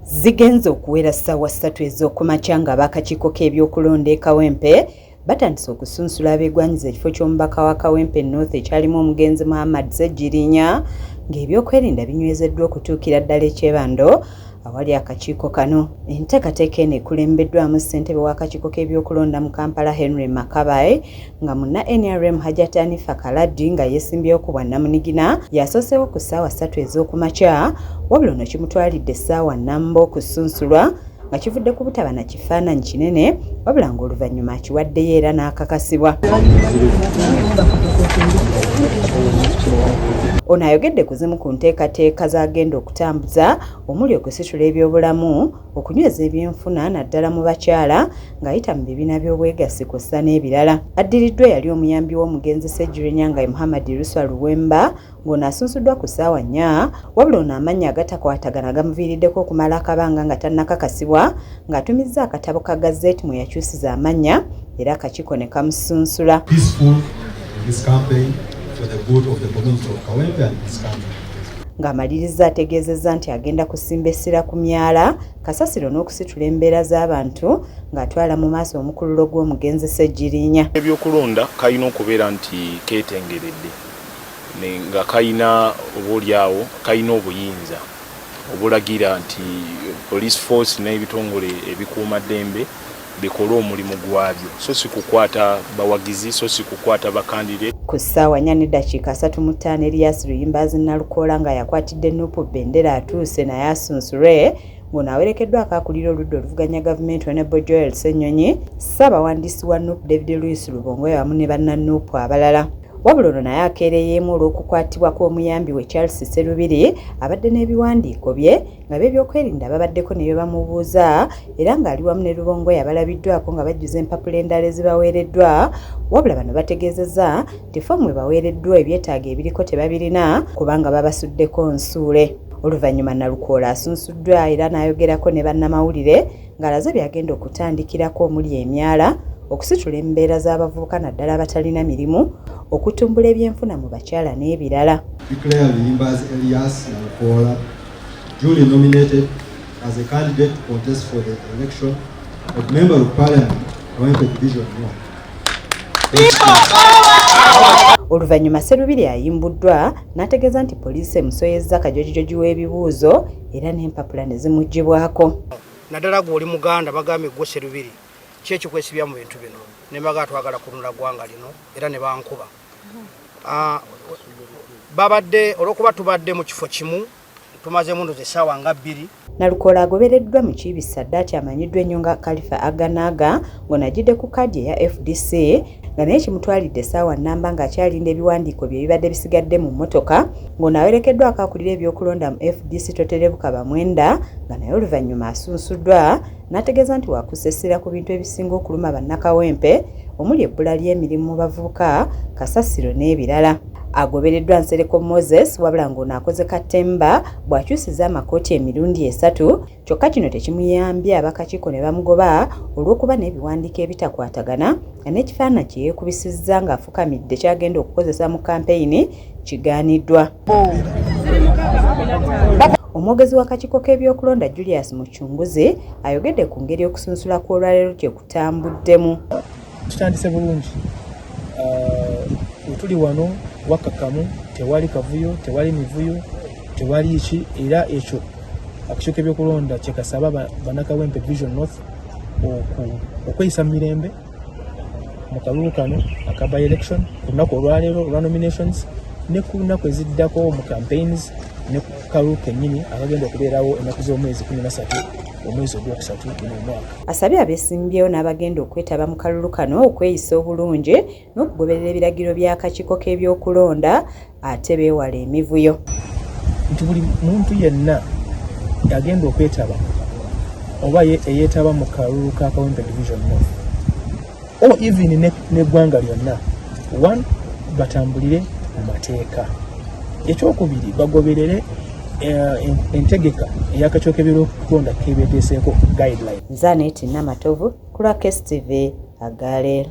Zigenze okuwera ssaawa 3 ez'okumakya ng'ab'akakiiko k'ebyokulonda e Kawempe batandise okusunsula abeegwanyiza ekifo ky'omubaka wa Kawempe North ekyalimu omugenzi Muhammad Ssegirinya, ng'ebyokwerinda binywezeddwa okutuukira ddala e Kyebando awali akakiiko kano. Enteekateeka eno ekulembeddwamu ssentebe w'akakiiko k'ebyokulonda mu Kampala, Henry Makabai, nga munna NRM Hajat Anifa Kaladi nga yeesimbyewo ku bwannamunigina y'asooseewo ku ssaawa 3 ez'okumakya, wabula ono kimutwalidde essaawa nnamba okusunsulwa nga kivudde ku butaba na kifaananyi kinene, wabula ng'oluvannyuma akiwaddeyo era n'akakasibwa. Ono ayogedde ku zimu ku nteekateeka z'agenda okutambuza omuli okusitula ebyobulamu, okunyweza ebyenfuna naddala mu bakyala ng'ayita mu bibiina by'obwegassi kw'ossa n'ebirala. Addiriddwa eyali omuyambi w'omugenzi Ssegirinya nga ye Muhammad Luswa Luwemba, ng'ono asunsuddwa ku ssaawa 4, wabula ono amannya agatakwatagana gamuviiriddeko okumala akabanga nga tannakakasibwa, ng'atumizza akatabo ka gazzeeti mwe yakyusiza amannya era akakiiko ne kamusunsula. Ng'amaliriza ategeezezza nti agenda kusimba essira ku myala, kasasiro n'okusitula embeera z'abantu ng'atwala mu maaso omukululo gw'omugenzi Ssegirinya. Ebyokulonda kalina okubeera nti keetengeredde nga kalina oboolyawo kalina obuyinza obulagira nti police force n'ebitongole ebikuumaddembe bikole omulimu gwabyo, so si kukwata bawagizi, so si kukwata bakandidate. Ku ssaawa 4:35 Erias Luyimbazi Nalukoola nga yakwatidde NUP bendera atuuse naye asunsulwe, ng'ono awerekeddwako akulira oludda oluvuganya gavumenti Honorable Joel Ssenyonyi, ssaabawandiisi wa NUP David Lewis Rubongoya wamu ne banna NUP abalala. Wabula ono naye akeereyeemu olw'okukwatibwa kw'omuyambi we Charles Sserubiri abadde n'ebiwandiiko bye nga b'ebyokwerinda babaddeko ne bye bamubuuza, era ng'ali wamu ne Rubongoya balabiddwako nga bajjuza empapula endala ezibaweereddwa, wabula bano bategeezezza nti foomu ebaweereddwa ebyetaago ebiriko tebabirina kubanga babasuddeko nsuule. Oluvannyuma Nalukoola asunsuddwa era n'ayogerako ne bannamawulire ng'alaze by'agenda okutandikirako omuli emyala, okusitula embeera z'abavubuka naddala abatalina mirimu, okutumbula ebyenfuna mu bakyala n'ebirala. Declare Luyimbazi Elias Nalukoola duly nominated as a candidate to contest for the election of Member of Parliament, Kawempe Division North. Oluvannyuma Sserubiri ayimbuddwa n'ategeeza nti poliisi emusoyezza kajojijoji w'ebibuuzo era n'empapula ne zimuggyibwako. Naddala gwe oli Muganda, bagambye gwe Sserubiri ki ekikwesibya mu bintu bino, ne mbaga twagala kununula ggwanga lino era ne bankuba. Babadde olw'okuba tubadde mu kifo kimu tumaze mundu essaawa nga 2. Nalukoola agobereddwa Mukiibi Ssaddaati amanyiddwa ennyo nga Khalifa Aganaga, ng'ono ajjidde ku kaadi eya FDC, nga naye kimutwalidde essaawa nnamba ng'akyalinda ebiwandiiko bye ebibadde bisigadde mu mmotoka, ng'ono awerekeddwako akulira ebyokulonda mu FDC Toterebuka Bamwenda, nga naye oluvannyuma asunsuddwa n'ategeeza nti wakussa essira ku bintu ebisinga okuluma bannakawempe omuli ebbula ly'emirimu mu bavubuka, kasasiro n'ebirala. Agobereddwa Nsereko Moses, wabula ng'ono akoze katemba bw'akyusiza amakooti emirundi 3, kyokka kino tekimuyambye abakakiiko ne bamugoba olw'okuba n'ebiwandiiko ebitakwatagana nga n'ekifaananyi kye yeekubisizza ng'afukamidde ky'agenda okukozesa mu kampeyini kigaaniddwa. Omwogezi w'akakiiko k'ebyokulonda Julius Mucunguzi ayogedde ku ngeri okusunsula kw'olwaleero gye kutambuddemu. Tutandise bulungi, wetuli wano wakkakkamu, tewali kavuyo, tewali mivuyo, tewali ki, era ekyo akakiiko k'ebyokulonda kye kasaba bannakawempe Division North okweyisa mu mirembe mu kalulu kano aka by election ku lunaku olwaleero olwa nominations ne ku lunaku eziddako mu campaigns ne ku kalulu kennyini akagenda okubeerawo ennaku z'omwezi 13 omwezi ogwokusatu guno omwaka. Asabye abeesimbyewo n'abagenda okwetaba mu kalulu kano okweyisa obulungi n'okugoberera ebiragiro by'akakiiko k'ebyokulonda ate beewale emivuyo. Nti buli muntu yenna agenda okwetaba oba eyeetaba mu kalulu ka Kawempe Division North or even n'eggwanga lyonna, one, batambulire mu mateeka, ekyokubiri bagoberere entegeka ey'akakiiko k'ebyokulonda kebeeteeseeko guideline. Nzanet Namatovu ku lwa KSTV agaleero.